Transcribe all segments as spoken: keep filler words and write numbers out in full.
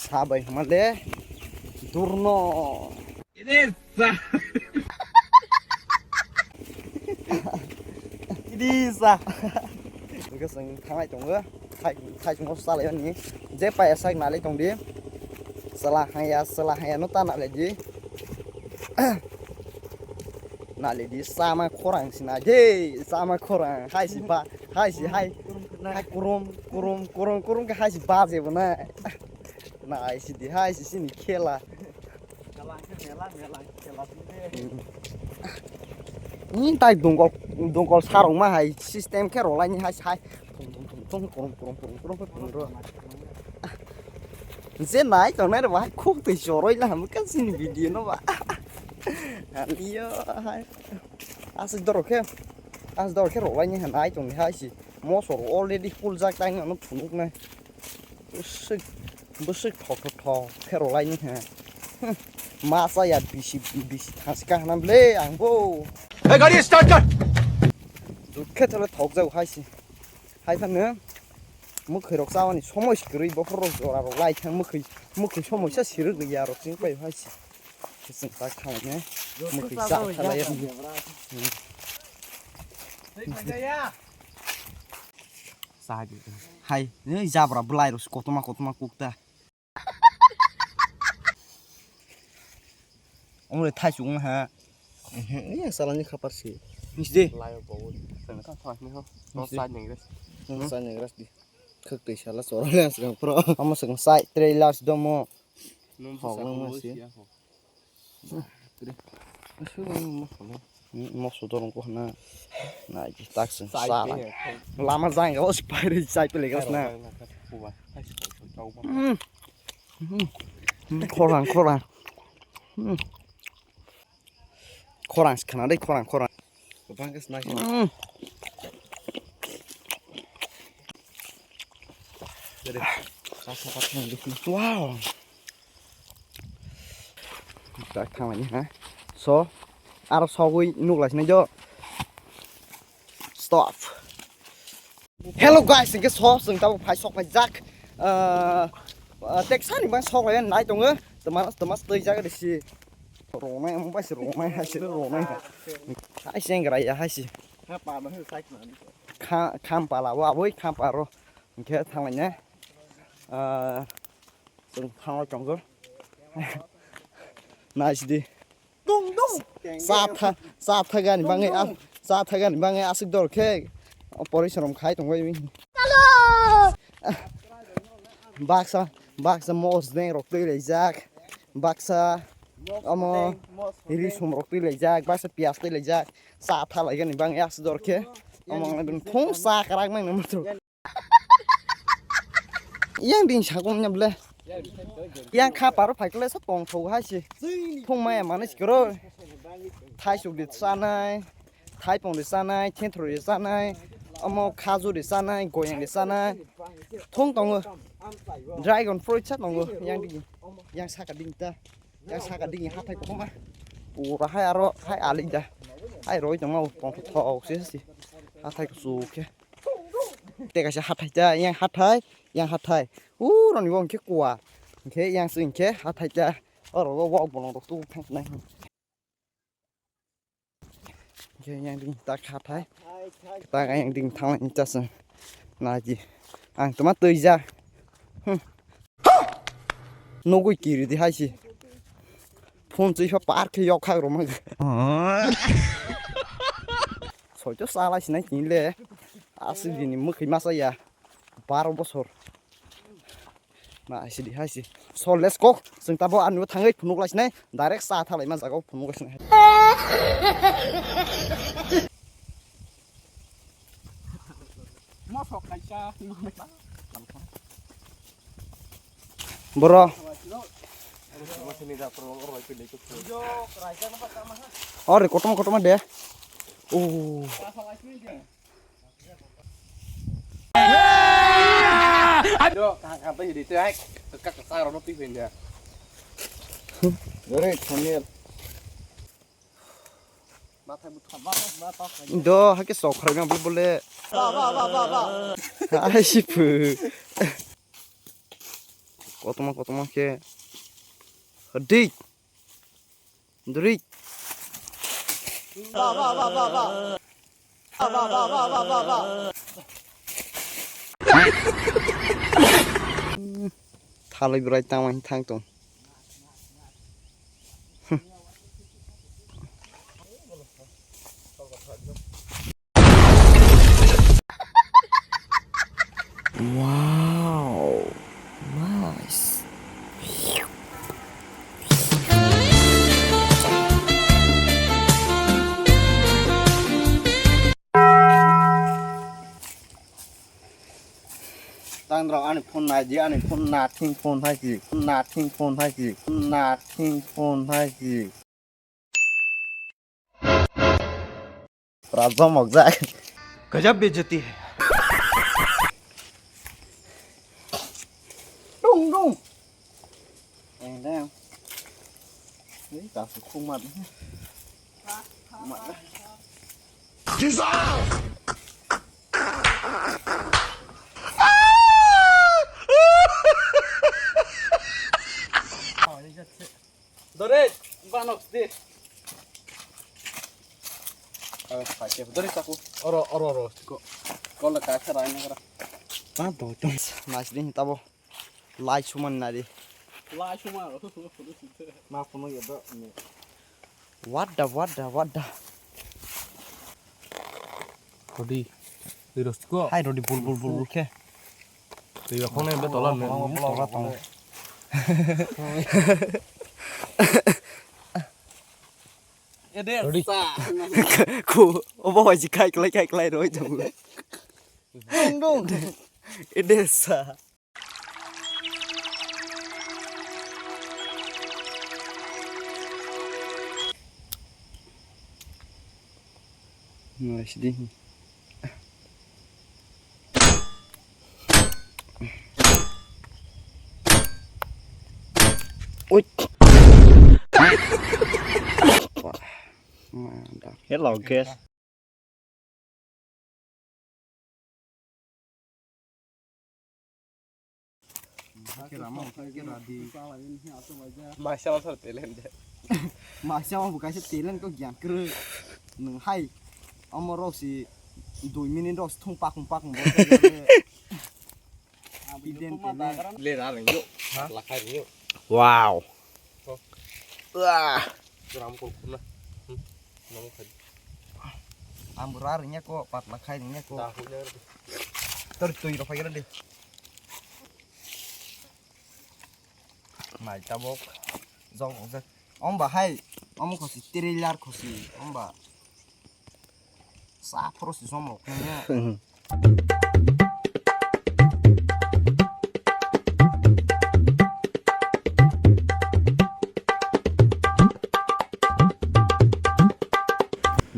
Sabai hwnmale durno. Ini sa. Ini sa. Hwnkhe chwng thanglai tongo. Khai, khai chwngno chalaimani. Je paya sak nalai tongdi. Chwla haya, chwla haya no ta nalai di. Nalai di, chama khorang sina. Je, chama khorang. Hai si ba, hai si, hai. Hai kurum, kurum, kurum, kurum khe hai si ba je bo na. Nai sidi hai sisini khela. Ni tai dongkol, dongkol sarok ma hai system khe rwlaini hai sai. Thung, thung, thung, thung, kurum, kurum, kurum, kurum, kurum, kurum. Je nai tongnai rok hai khuk twi choroi la hamkha sini video no ba. Iyo hai. Aswk dorok khe, aswk dorok khe rwlaini hai nai tongni hai si. Mosok already full jak tai no phunuknai. Bwswk, bwswk thok thok thok khe rwlaini he. Hmm. Ma cha ya bisi, bisi thangsi kahna ble ang bo. Hey, gari start kar. Dukhe thole thok jau hai si. Hai phano mwkhwi rok chabani somoi si kwrwi bokhor rok jora rok lai thang mwkhwi, mwkhwi somoi sa sirwk ya rok ching pai hai si. Chwng tak thang ne. Mwkhwi cha thalai. Hmm. Sa di. Hai, ni jabra bwlai rok kotorma kotorma kuk ta. Omo le thai chukma ha. Mhm, iya salani khapar si. Nisi de. Lai bo. Sana ka thai ni ho. Nisi de. Sai nang ras. Sai nang ras di. Khak tei sala chora le asgang pro. Omo sgang sai trailer si domo. Hok lang ma si. Moso dorong ko hana. Na ji tak sen sala. Lama jang ga os pai ri sai pele ga na. Khorang, khorang. Khorang se khana dei, khorang, khorang. Bang ke snai. Wow. Tak thang ni ha. So, aro sogwi nuk lai sinai jo. Stop. Hello guys, hingke so chwng tabuk phai sok phai jak. Ah, ah, teksani bang sok lai nai tongo. Tama, tama twi jak de si. Rongnai, ang bai si rongnai, hai si rongnai. Hai si engra ya, hai si. Kha, kham pala, wa, boi kham paro. Hingke thang lai ne. Ah, chwng thang lai tongo. Nice di. Dong, dong. Sa tha, sa thagani bangwi, dong, dong, sa thagani bangwi aswk dor khe operation khai tongwi. Hello. Baksa, baksa mosdeng rok twi laijak. Baksa omo risum rok twi laijak, baksa piyas twi laijak. Sa tha laigani bangwi aswk dor khe. Omo ang thung sa karak nang nang. Yang ding sakong nya ble. Yang kha paro phai kle sa tong thau hai si. Phung maya mane sikoro. Thai suk de sanai, thai pong de sanai, thenthro de sanai, omo khaju de sanai, goyang de sanai. Thung tongo. Dragon fruit sa tongo yang ding. Yang saka ding ta. Yang saka ding hathai kokma. Pura hai aro hai aling da. Hai roi tongma pong thau se si. Hathai kusu khe. Tei kaisa hathai ta, yang hathai, yang hathai. Uroni bo hwnkhe kuwa. Hwnkhe yang se hwnkhe hathai ta. Oro o wak bolong rok tubu thang nai. Hwnkhe yang ding tak hathai. Tak yang ding thang nai chasung. Naji. Ang toma twi ja. Hmm. Nugui kiri di hai si. Phone chui pha par khe yok khak rwma. Soito chala sinai tini le. Aswk bini mwkhwi masa ya. Baro bosor. Na hai si di hai si. So let's go. Chwng tabo ani bo thangwi phunuk lai sinai. Direct cha thalai ma jaga o phunuk lai sinai. Mosok kaisa. Boro. Ore kotorma kotorma de. Oh. Ore, Samuel. Do, hake sok kharai ma bole. Ai, si phu. Kotorma kotorma khe. Dik. Drik. Thalwi bwrai tamo thang tong. Wow, nice. Tang rok ani phone nai di, ani phone nothing phone hai ki, nothing phone hai ki, nothing phone hai ki. Pura jomok jak. Gajab bejati hai. Dung, dung. Eh, dang. Ni ka su khung mat. Mat. Dore, banok di. Dore, chaku. Oro, oro, oro. Ko, ko le ka khara ini kara. Ta do to. Mas din tabo. Lai suman nari. Lai suman. Ma kuno ya do. What the, what the, what the? Rodi. Hai rodi bul bul bul bul khe. Twi rok phone be tola ne. Tola tongo. Ede sa. Ko obo hai ji khai klai khai klai roi tongo. Dung dung. Ede sa. Nice di. Ui. Hello, guys. Maisa ma sar talent de. Maisa ma bo kaisa talent ko gyan kwrwi. Nwng hai omo rok si dui minute rok si thung pakung pakung bo. Hidden talent. Le ra reng yo. Ha? Lakhai reng yo. Wow. Wah. Gram kol kuna. Hmm. Namo khai. Ang bura rengya ko, patla khai rengya ko. Dah, hunya. Tor tui rok khai de. Nai tabok. Jok jok. Om ba hai. Om khosi trailer khosi. Om ba. Sa phoro si somrok nangya.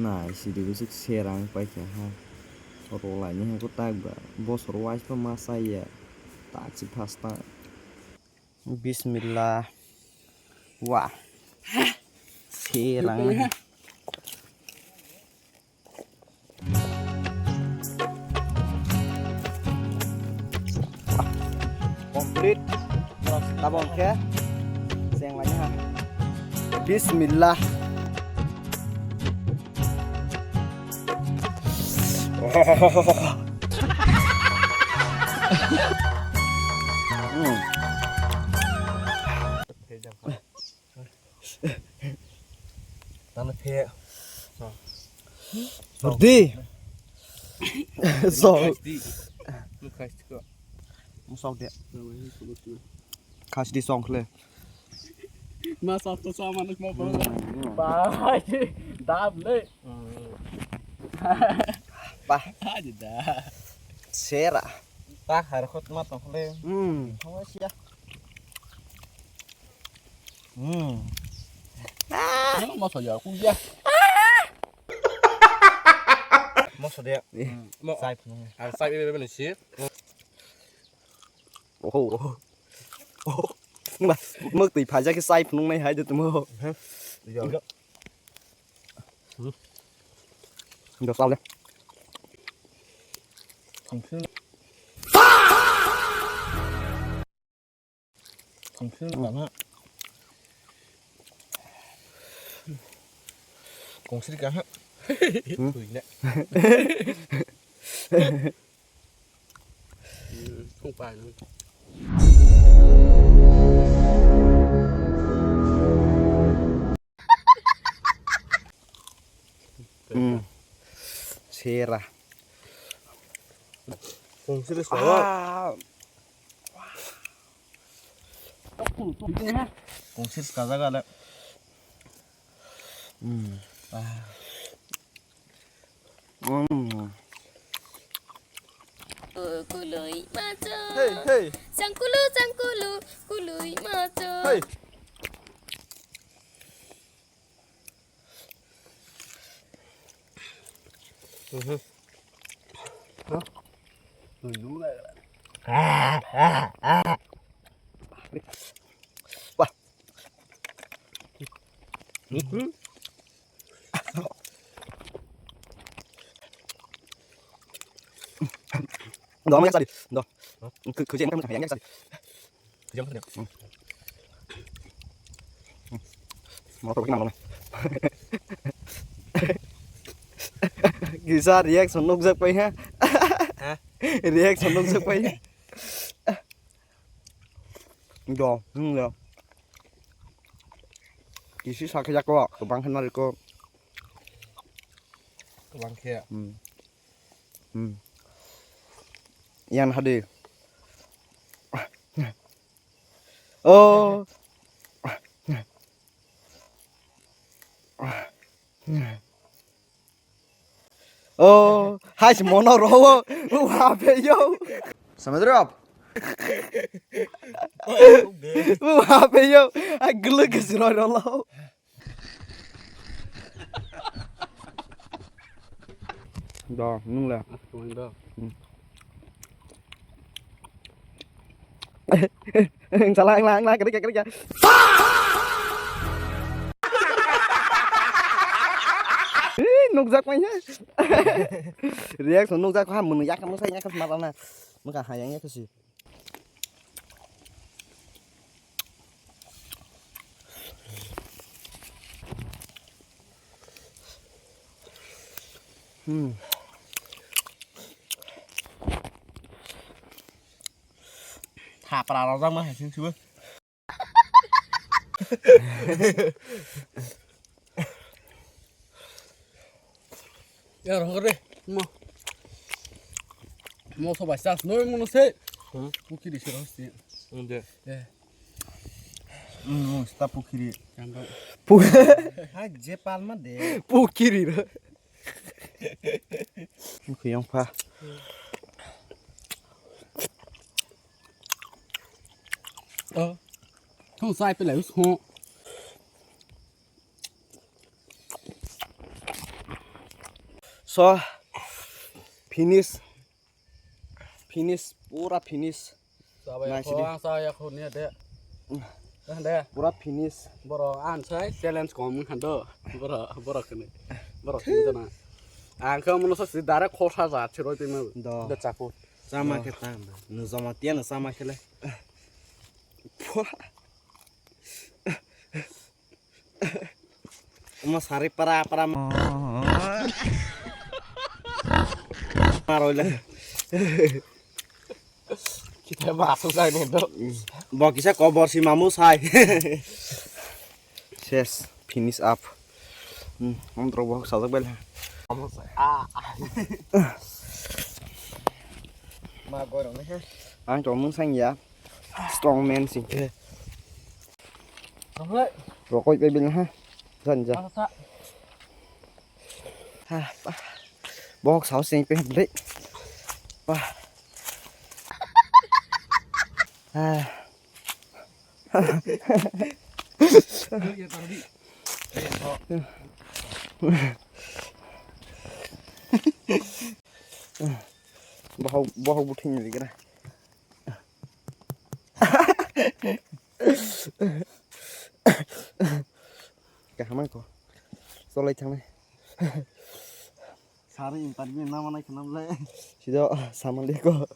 Nai sidi kusuk serang paikha ha. Rolaini hai ko tak ba. Bosor wise to ma saya. Tak si phasta. Bismillah. Wah. Serang. Complete. Tabok khe. Seng lagi ha. Bismillah. Tano phe. Rdi. Sok. Sok de. Khasdi song khle. Ma sap to sa manuk ma bro. Bai. Dab le. Bah. Aja da. Sera. Bah, har khot ma tong khle. Hmm. Hawa sia. Hmm. Nang ma soya ku ya. Ma soya. Mo sai be be ni si. Oho. Oho. Ma, mak twi phaja khe sai phunung nai hai de tumo. Dos tau le. Kungsri kaha. Kungsri kaha. Hmm? Tui na. Hmm, kung pai na. Hmm. Sera. Kungsri kaha. Ah. Kungsri kajak ale. Hmm. Ah. Hmm. Kului macho. Hey, hey. Sangkulu, sangkulu, kului macho. Hey. Mhm. Hah? Tui dulu lah. Wah. Mhm. Ndo, mo yak sadi. Ndo. Hah? Khe-, khe-, yang yang sadi. Khe-, yang sadi. Hmm. Hmm. Motor pakai nama, kisa reaction nukjak pai ha. Hah? Reaction nukjak pai ha. Do, hmm, do. Kisi sakhe jako, kobang khe nariko. Kobang khe. Hmm. Hmm. Yan hadi. Oh. Oh, hai si mono ro. Wa pe yo. Samudra. Wa pe yo. Ai gulu ke si ro ro lo. Da, nung le. Aku tuang da. Hmm. Salah, salah, salah, kena, kena, kena. Ih, nukjak mai ya. Reaction nukjak ha, munu yak, munu sai yak, mata na. Muka hayang yak si. Hmm. Thapra rojak ma hai sing sibo. Ya, rohor de. Mo. Mo so bai sas noi mo no se. Hmm. Pukhiri se rosti. Inde. Eh. Hmm, mo sta pukhiri. Kamba. Pu- Ha, je palma de. Pukhiri ro. Pukhiri yang pa. Oh. Thong sai pe lai us ho. So, finish. Finish, pura finish. Sabai Nice ko, de. Ang sa ya ko ni de. Ah, de. Pura finish. Boro an sai challenge ko mun khan do. Boro, boro kene. Boro tin jana. Ang ko mun so si direct ko sa ja chiro tin. Do. De chapo. Sama Do. Ke tang. Nu joma tia nu sama kele. Pura. Omo sari para para ma-, maroi le. Kita masuk saya nih, Dok. Bo kisa kobor si mamu sai. Ses, finish up. Hmm, om trok bo sajak bel. Kamu saya. Ah. Ma gorong nih, ha. Ang trok mung sang ya. Strong man sing. Rokoi pe bil ha. Jan ja. Ha, pa. Bok sao sing pe ble. Pa. Ha. Bahau, bahau buthing ni gira. Kaham ko. Solai thangnai. Sari interview na manai khnam le. Sido saman de ko.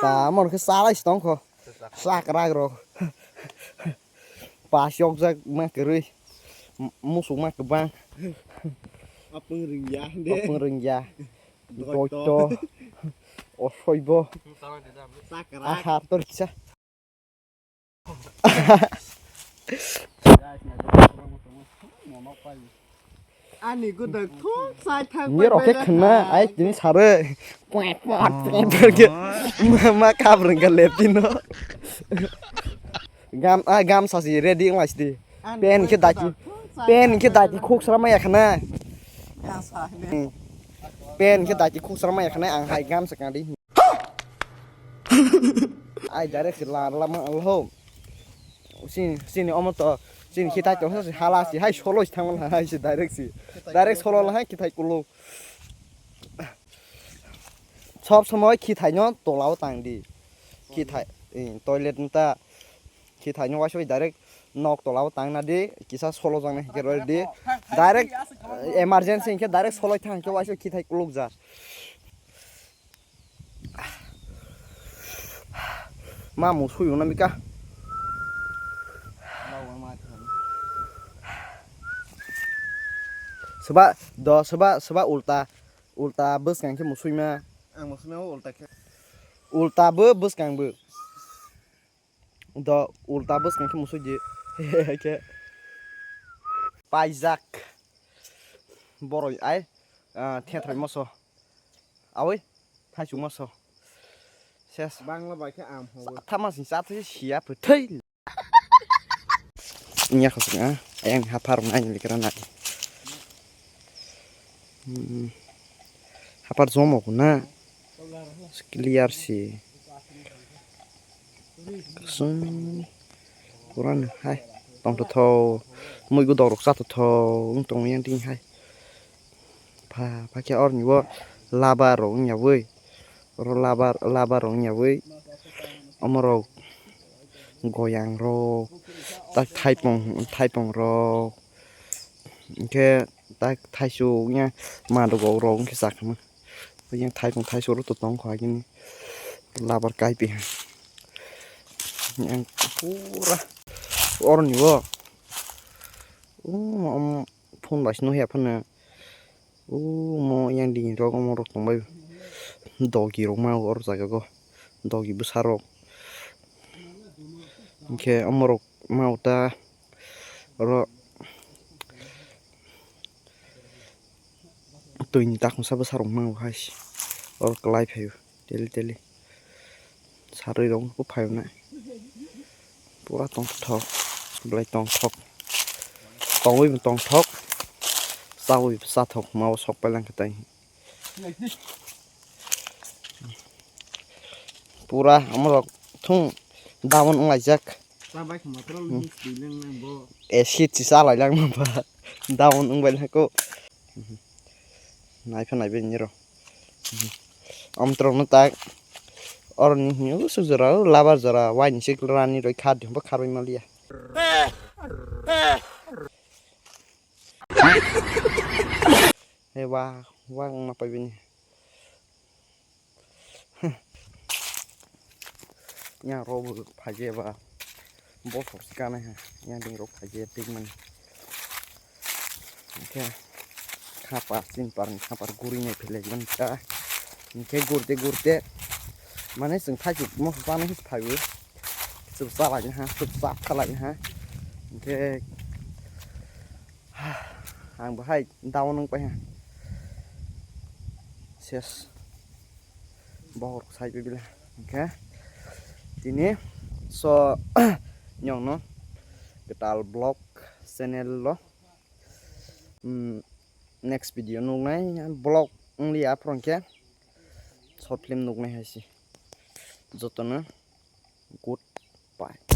Tamo khe chalai si tongkho. Chakrak rok. Pas yokjak ma kwrwi. M-, musuk ma kwbang. Apung ringya de. Apung ringya. Doito. Doito. Osoibo. Chakrak. Ahar tor kisa. Ani gudang thok sai thang. Ni rok khe khna ai tini sare. Pwet pwet pwet pwet khe ma, ma kap rwng kha leptino. Gam, ai gamsa si ready wng lai si di. Pen khe dati, pen khe dati khuk sra ma ya khna. Pen khe dati khuk sra ma ya khna ang hai gamsa kadi. Ai direct la la ma lo. Sini, sini omo to, sini khitai to, hala si, hai solo si thangma hai si direct si. Direct solo la hai khitai kulo. Sob somoi khitai no tolao tang di. Khitai, eh, toilet nta khitai no waisoi direct nok tolao tang na di, kisa solo jang na hike roi di. Direct, eh, emergency hike direct solo thang hike waisoi khitai kuluk ja. Ma musui wngna mika. Soba, do, soba, soba ulta, ulta bwskang khe musui ma. Ang musui ma ulta khe. Ulta bo bwskang bo. Do ulta bwskang khe musui di. Khe paijak. Boroi ai, ah, thethrai moso. Awi, thaichuk moso. Ses. Bangla bai khe am hobo. Thama sing sa thai siya phuthai. Nya khosong a, ayang hapar nai ni kra nai. Hmm. Hapar jomo ko na. Clear si. Kusung. Pura no hai. Tong to tho. Mui gu dok rok cha to tho. Wng tong yang ding hai. Pha, pha khe or ni bo laba rok wng ya wi. Oro laba, laba rok wng ya wi. Omo rok goyang rok. Tak thaipung, thaipung rok. Hingkhe tak thaichuk ya manduk rok wngkhe chakma. Yang thaipung thaichuk rok to tong kho agini. Labar kaipi. Yang pura oroni bo. Um, um, phone bai sino ya phano. Um, yang ding rok, um, rok tong bai. Dogi rok ma or jaga go. Dogi bwsa rok. Hingkhe omo rok ma uta oro. Twi ni takhung sabo sarok mango hai se. Oro kwlai phaio teli teli. Sarwi rok bo phaio na. Pura tongthok. Belai tongthok. Tongwi bo tongthok. Chawi bo chathok. Mao sok pailangkha tai. Pura omorok thung down wnglaijak. Chabai khama pura Hmm. Mix bilang nang bo. Acid si chalai lang ba. Down wngbai nako. Naipha naibe niro. Amtrok no tak. Oroni hini usuk jora, labar jora, waini sik rani roi kha di, bo kharwi maliya. He wa, wa wngma pai bini. Yang rok bo phaikhe ba bosor se kanai ha, yang ding rok phaikhe tikmani. Hingkhe khapar, chinpar ni khapar guri nai philai mani ta. Hingkhe gurte gurte mane chwng thaichuk moso chana hinwi phaio. Chwng chalai ha, chwng cha thalai ha. Hingkhe Ang bahai down wng pai ha. Ses. Bohor sai pai bila. Hingkhe tini so nyong no kwtal vlog channel lo. Hmm, next video nuknai vlog wngli aphuru hingkhe short film nuknai hai se. Jotono goodbye.